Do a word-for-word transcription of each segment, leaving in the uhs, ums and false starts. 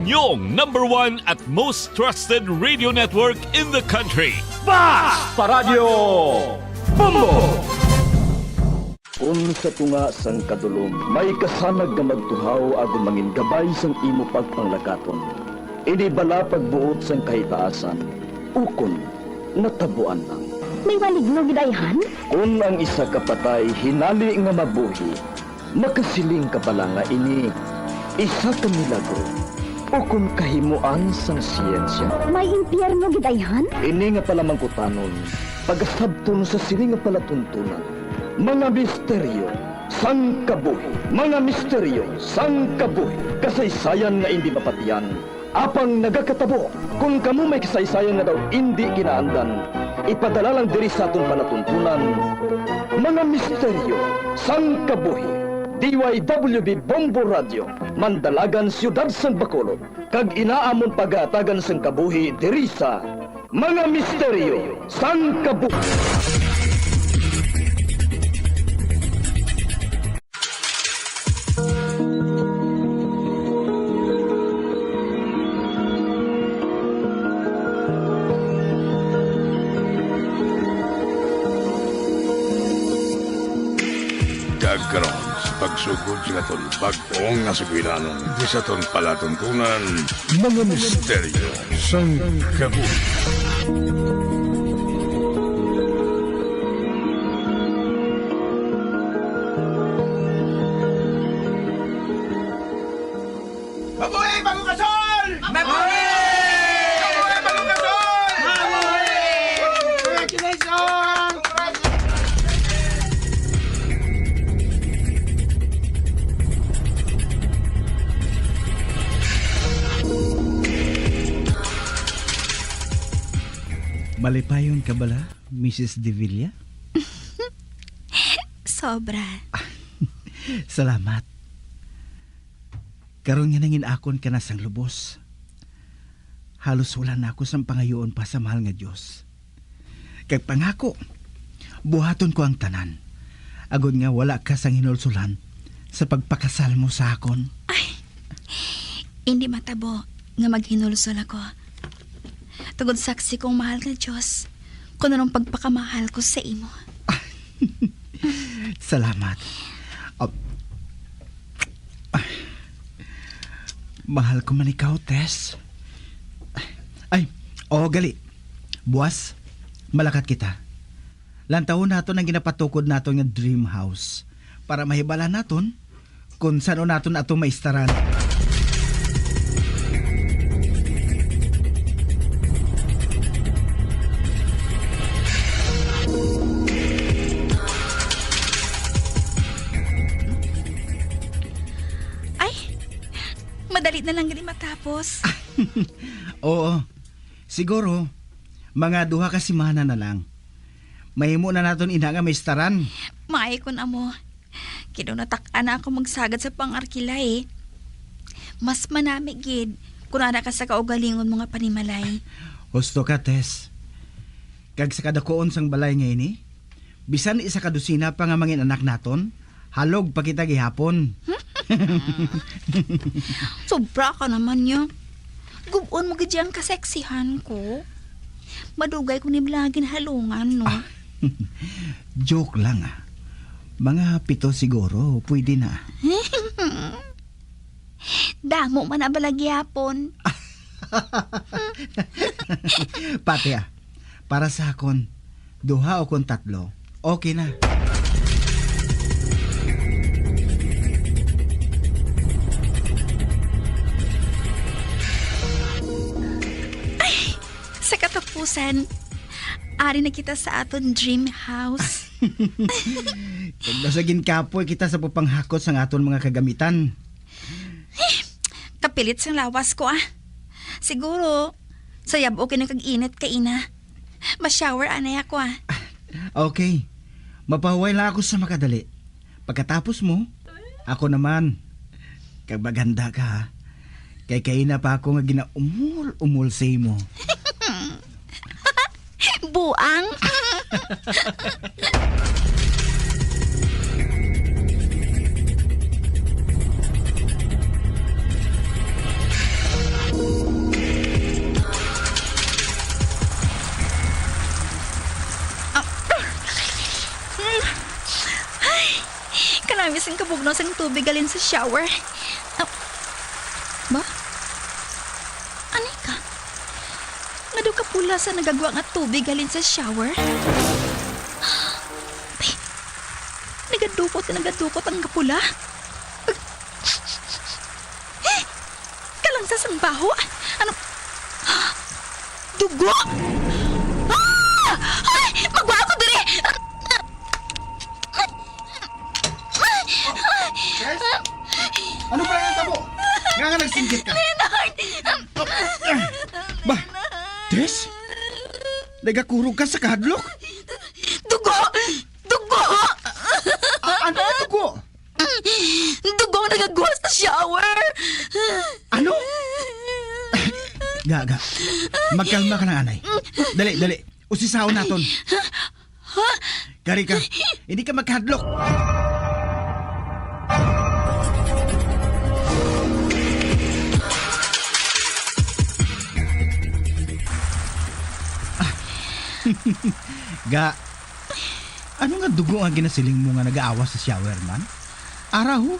Yung number one at most trusted radio network in the country. Bas Paradyo Bombo! Kun sa tunga sang kadulom may kasanag nga magtuhaw agud mangin gabay sang imo pagpanglakaton, ini bala pagbuot sang kahitaasan, ukon natabuan lang. May maligno gid ayhan? Kun ang isa ka patay hinali nga mabuhi, makasiling ka bala nga ini isa ka milagro ukon kahimoan sang siyensya? May impyerno gid ayhan? Ini nga palamangkutanon, pagasabton sa sini nga palatuntunan, mga misteryo sang kabuhi, mga misteryo sang kabuhi, kasaysayan nga indi mapatiyan, apang nagakatabo. Kon kamo may kasaysayan nga daw indi kinaandan, ipadala lang diri sa aton palatuntunan, mga misteryo sang kabuhi. D Y W B Bombo Radio, Mandalagan, Siyudad sang Bacolod, kag ina amon pagahatagan sang kabuhi diri sa Mga Misteryo sang Kabuhi. Kag karon, sa pagsugod sa aton bag-o nga sugilanon, di sa aton palatuntunan, mga misteryo sang kabuhi. Mabuhay, Bagong Kasol! Mabuhay! Mabuhay, Bagong Kasol! Mabuhay! Congratulations! Malipayon ka bala, Missus Devilla? Sobra. Salamat. Karon nga nangin-akon ka na sang lubos, halos wala na ako sang pangayoon pa sa mahal nga Dios. Kag pangako, buhaton ko ang tanan, agod nga wala ka sang hinulsulan sa pagpakasal mo sa akon. Ay, indi matabo nga maghinulsol ako. Tungod saksi kong mahal nga Dios, kun anong pagpakamahal ko sa imo. Salamat. Ah, ah, mahal ko man ikaw, Tess. Ay, oo, gali. Buwas, malakat kita. Lantawon naton ang ginapatukod naton nga dream house para mahibal-an naton kon san-o naton ato maistaran. Ay, madali na lang gani matapos. Oo. Siguro, mga duha ka semana na lang. Mahimo na naton ina nga maistaran. Maayo kon amo. Kay daw natak-an na ako magsagad sa pang-arkila, eh. Mas manami gid kon ara ka sa kaugalingon mo nga panimalay. Husto ka, Tess. Kag sa kadakuon sang balay nga ini, bisan isa ka dosina pa nga mangin-anak naton, halog pa kita gihapon. Sobra ka naman niya. Gub-on mo gid ang kaseksihan ko. Madugay ko ni lagin halungan, no? Joke lang, ah. Mga pito siguro, pwede na. Damo man na bala gihapon. Pati, ah. Para sa akon, duha o kon tatlo, okay na. Ay, sa katapusan, ari na kita sa aton dream house. Kag basta ginkapoy kita sa papanghakot sang aton mga kagamitan. Eh, kapilit sang lawas ko, ah. Siguro, sayab okay na kag init kaina. Ma-shower anay ako, ah. Okay. Mapahuway lang ako sa makadali. Pagkatapos mo, ako naman. Kag maghanda ka, ha? Kay kaina pa ako nga ginaumol-umol sa imo. Buang. Bugnaw sang tubig halin sa shower. Ah, ba? Ani ka? Nga daw kapula sa nagagwa nga tubig halin sa shower? Ay, nagadukot na nagadukot ang kapula. Kalangsa sang baho. Ano? Dugo! Ah! Ay! Magwa ako diri! Tess? Ano ba ang tabo? Nga nga nagsinggit ka? Leonard! Ba? Tess? Nagakurog ka sa kahadlok? Dugo! Dugo! A-, ano nga dugo? Dugo ang nagagwa sa shower! Ano? Ga, ga. Magkalma ka lang, anay. Dali, dali. Usisaon naton. Ha? Kari ka. Hindi ka magkahadlok. Ah. Ga. Ano nga dugo ang ginasiling mo nga nagaawas sa shower man? Ara, ho.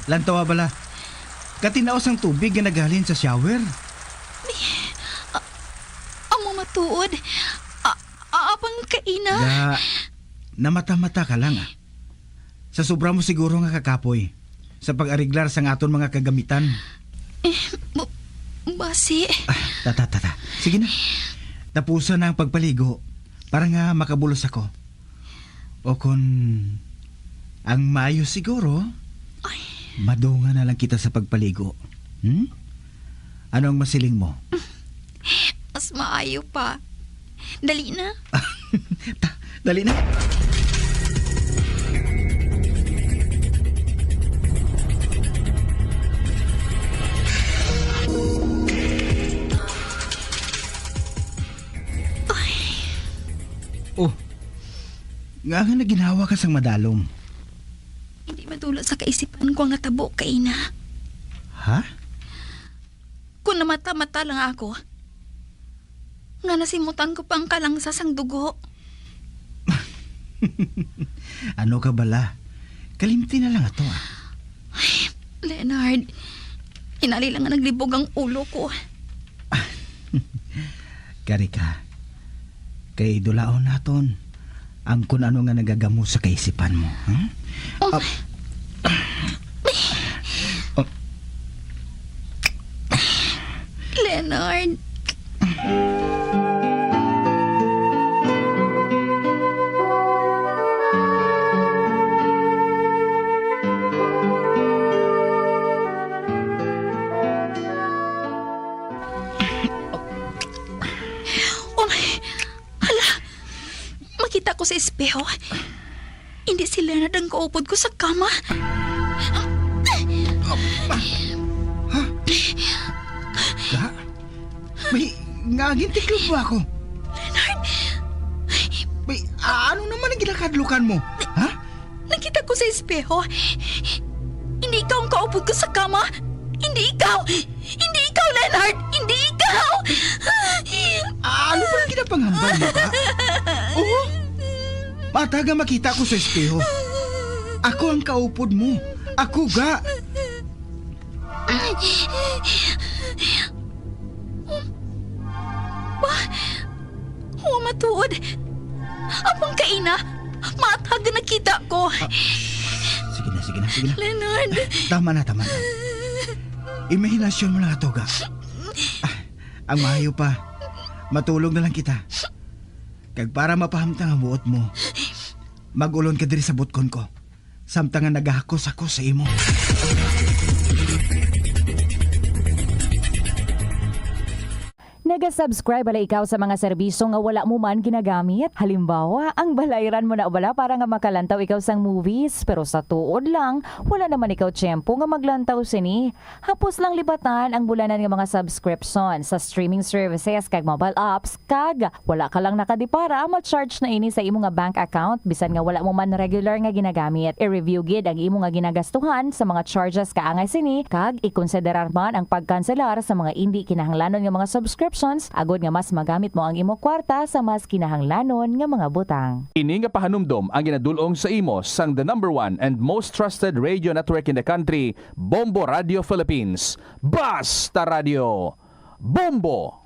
Lantawa bala. Katinaw sang tubig nga naghalin sa shower. A-, amo matuod. A-, a-, apang kaina. Ga, namata-mata ka lang, ah. Sa sobra mo siguro nga kakapoy sa pag-ariglar sang aton mga kagamitan. Eh, bu-, basi. Ah, ta, ta, ta, ta. Sige na. Tapusan na ang pagpaligo para nga makabulos ako. O kon ang maayo siguro, Ay. madungan na lang kita sa pagpaligo. Hmm? Ano ang masiling mo? Mas maayo pa. Dali na. Ta-, dali na. Ay. Oh, nga nga naginawa ka sang madalom? Hindi madula sa kaisipan ko ang natabo kaina. Ha? Kung namata-mata lang ako, nga nasimutan ko pa ang kalangsa sang dugo. Ano ka bala? Kalimti na lang ato, ah. Ay, Leonard, hinali lang nga naglibog ang ulo ko. Kari ka. Kay dulaon naton ang kun ano nga nagagamo sa kaisipan mo, ha? Oh. Ah. Oh. Leonard. Oh, hala! Makita ko sa espeho. Hindi si Leonard ang kaupod ko sa kama. Ha? Ga? May, nga gintiklop mo ako? Leonard! May, ano naman ang ginakadlukan mo? Ha? Nakita ko sa espeho. Hindi ikaw ang kaupod ko sa kama. Hindi ikaw! Hindi ikaw, Leonard! Hindi ikaw! Ano ba ang ginapangambal mo, ha? Oo. Mata nga makita ko sa espeho. Ako ang kaupod mo. Ako ga. Ba? Wa matuod. Apang kaina, matag nakita ko. Ah, sige na, sige na, sige na. Leonard. Tama na, tama na. Imahinasyon mo lang ato, ga. Ah, ang maayo pa, matulog na lang kita. Kag para mapahamtang ang buot mo, mag-ulon ka diri sa butkon ko. Samtang nga nagahakos ako sa imo. Naga-subscribe bala ikaw sa mga serbisyo nga wala mo man ginagamit? Halimbawa, ang balayran mo na bala para nga makalantaw ikaw sang movies, pero sa tuod lang, wala naman ikaw tiyempo nga maglantaw sini. Hapos lang libatan ang bulanan nga mga subscription sa streaming services kag mobile apps, kag wala ka lang nakadipara, ma-charge na ini sa imo nga bank account bisan nga wala mo man regular nga ginagamit. I-review gid ang imo nga ginagastuhan sa mga charges kaangay sini, kag ikonsiderar man ang pagkanselar sa mga indi kinahanglanon nga mga subscription. options, agod nga mas magamit mo ang imo kwarta sa mas kinahanglanon nga mga butang. Ini nga pahanumdom ang ginadul-ong sa imo sang the number one and most trusted radio network in the country, Bombo Radio Philippines. Basta Radio, Bombo!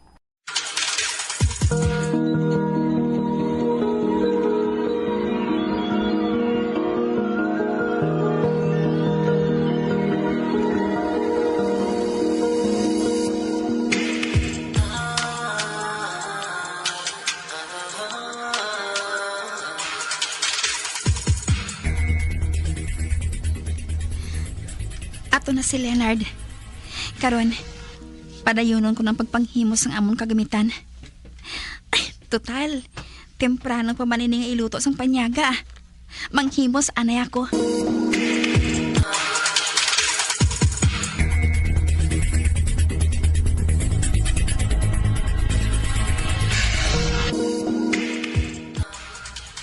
Ato na si Leonard. Karon, padayunon ko ng pagpanghimo sang amon kagamitan. Ay, total, temprano pa man ini nga iluto sang panyaga. Manghimos anay ako.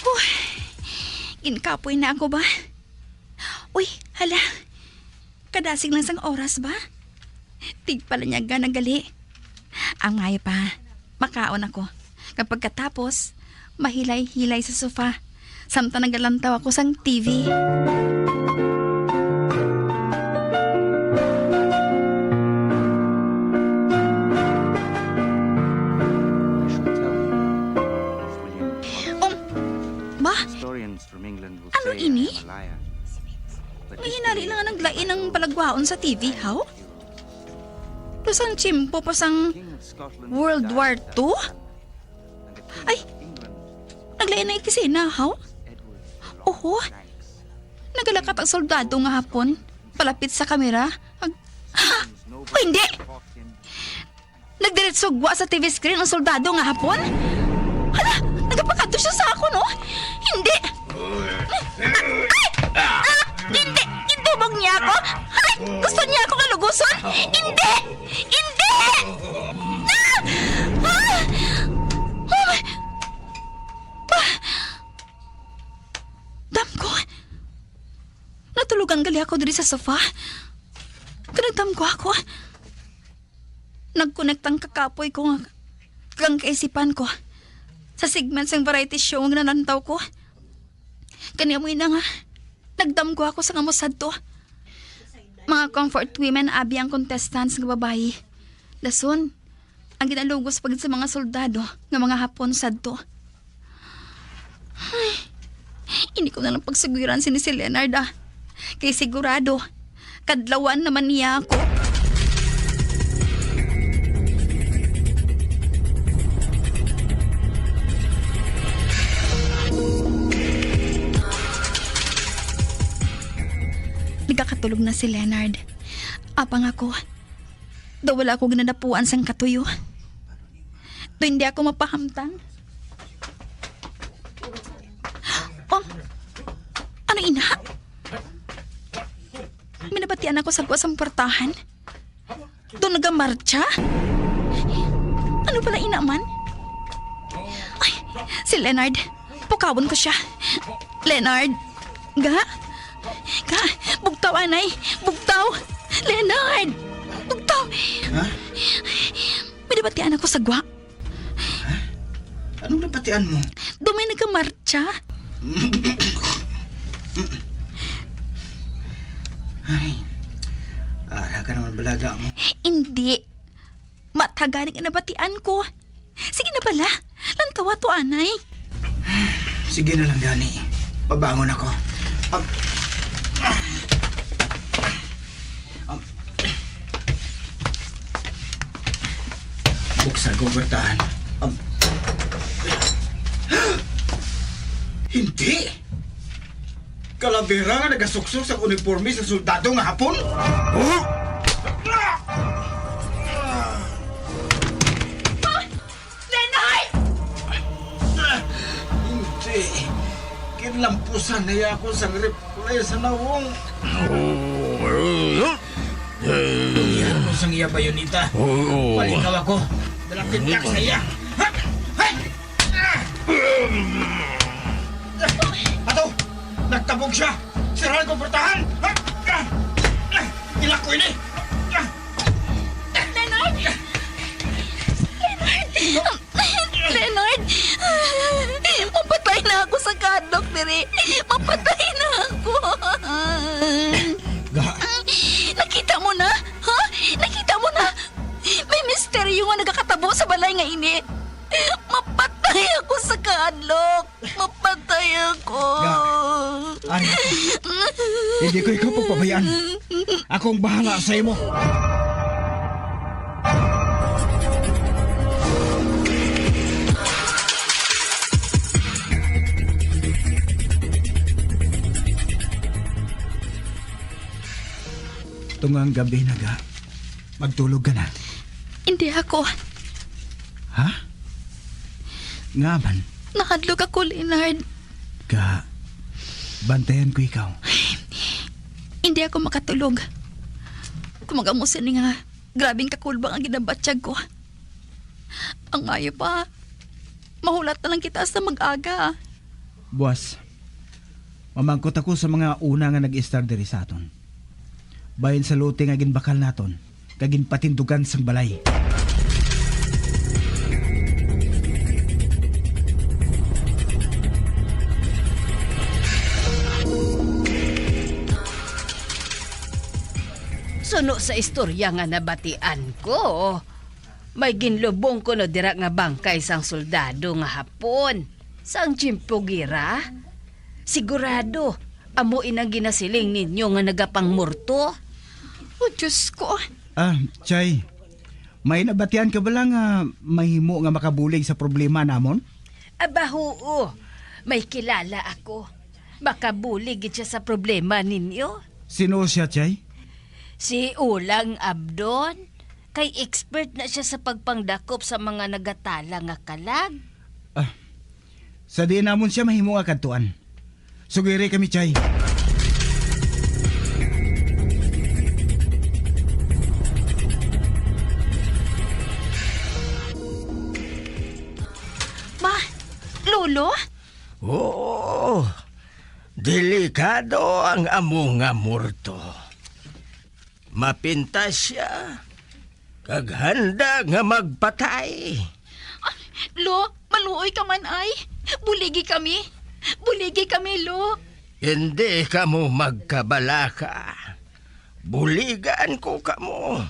Huh, ginkapoy na ako ba? Uy, hala. Kadasig lang sang oras ba? Tigpalanyaga na gali. Ang maayo pa, makaon ako. Kag pagkatapos, mahilay-hilay sa sofa, samtang nagalantaw ako sang T V. Um, ba? Ano ini? May hinali lang nga naglain ang palagwaon sa T V, haw? Daw sang tiyempo pa sang World War Two? Ay, naglain ang eksena, haw? Oho, nagalakat ang soldado nga Hapon palapit sa kamera. Ag-, oh, hindi! Nagdiretso gwa sa T V screen ang soldado nga Hapon. Hala, nagapakadto siya sa akon, no? Hindi! Ay! Ah! Hindi! Itubag niya ako! Ay! Gusto niya ako kaluguson! Hindi! Hindi! Ah! Ah! Oh my! Ah! Damgo! Natulugan gali ako diri sa sofa. Kanagdamgo ako. Nag-connect ang kakapoy ko nga, kag ang kaisipan ko sa segment sang variety show nga nanantaw ko. Kani amo ina nga nagdamgo ako sa amo sadto. Mga comfort women abi ang contestants nga babayi. Dason, ang ginalugos pa gid sa mga soldado nga mga Hapon sadto. Ay, hindi ko na lang pagsugwiran sini si Leonard, ah. Kay sigurado, kadlawan naman niya ako. Nagakatulog na si Leonard. Apang ako, daw wala ako ginadapuan sang katuyo. Daw hindi ako mapahamtang. Oh, ano ina? May nabatian ako sa gwa sang puwertahan. Daw nagamartsa? Ano pala ina man? Ay, si Leonard. Pukawon ko siya. Leonard. Ga? Ga? Bugtaw, anay. Bugtaw. Leonard! Bugtaw! Ha? May nabatian ako sa gwa. Ha? Anong nabatian mo? Daw may nagamartsa. Ay. Ara ka naman balaga mo. Hindi. Matha gani nga nabatian ko. Sige na bala. Lantawa to, anay. Sige na lang gani. Pabangon ako. Ab-, ab-, buksan ko ang kwartahan. Ab-, hindi! Kalabera nga nagasuksok sa uniporme sa soldado nga Hapon? Oh! Leonard! Hindi. Kinlampusan niya ako sang rifle sa nawong. Ulihan ko sang iya bayoneta. Palikaw ako. Dalapit ka sa iya. Ato! Nagtabog siya! Sirahan ko ang portahan! Ilak ko ini! Leonard! diri. Mapatay na ako. Ga- Nakita mo na? Ha? Nakita mo na? May misteryo nga nagakatabo sa balay nga ini. Mapatay ako sa kahadlok. Mapatay ako. Ga-, Ari ako. Hindi ko ikaw pagpabayaan. Akong bahala sa imo. Tungang gabi na, Ga. Magtulog ka na. Hindi ako. Ha? Nga man? Nahadlok ako, Leonard. Ga, bantayan ko ikaw. Hindi ako makatulog. Kung mag-amo sini nga grabing kakulba ang ginabatyag ko. Ang maayo pa, mahulat na lang kita sa mag-aga. Buwas, mamangkot ako sa mga una nga nag-istar diri sa aton. Bahin sa lote nga ginbakal naton, kag ginpatindugan sang balay. Suno sa istorya nga nabatian ko, may ginlubong kuno dira nga bangkay sang soldado nga Hapon sang tiyempo gira. Sigurado, amo inang ginasiling ninyo nga nagapangmorto. Oh, Diyos ko. Ah, Chay, may nabatian ka bala nga mahimo nga makabulig sa problema namon? Aba, huo. May kilala ako. Makabulig gid siya sa problema ninyo. Sino siya, Chay? Si Ulang Abdon. Kay expert na siya sa pagpangdakop sa mga nagatala nga kalag. Ah, sa diin namon siya mahimo nga kadtuan? Sugiri kami, Chay. Ma, Lolo? Oo, delikado ang amo nga morto. Mapintas sia, kag handa nga magpatay. Ah, Lo, maluoy ka man ay. Buligi kami. Buligi kami, Lo. Hindi kamo magkabalaka. Buligan ko kamo.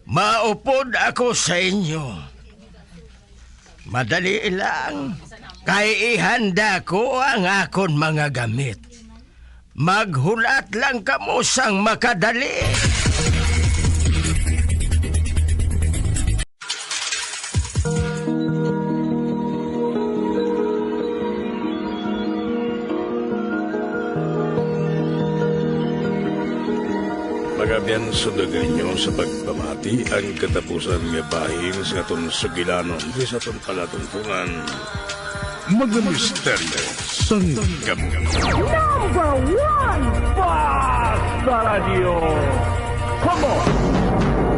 Maupod ako sa inyo. Madali lang, kay ihanda ko ang akon mga gamit. Maghulat lang kamo sang makadali. Mga abyan, sundan ninyo sa pagpamati ang katapusan nga bahin sa aton sugilanon sa aton palatungtongan. Mga misteryo sang gabuhi. Number one, Basta Radio. Come on!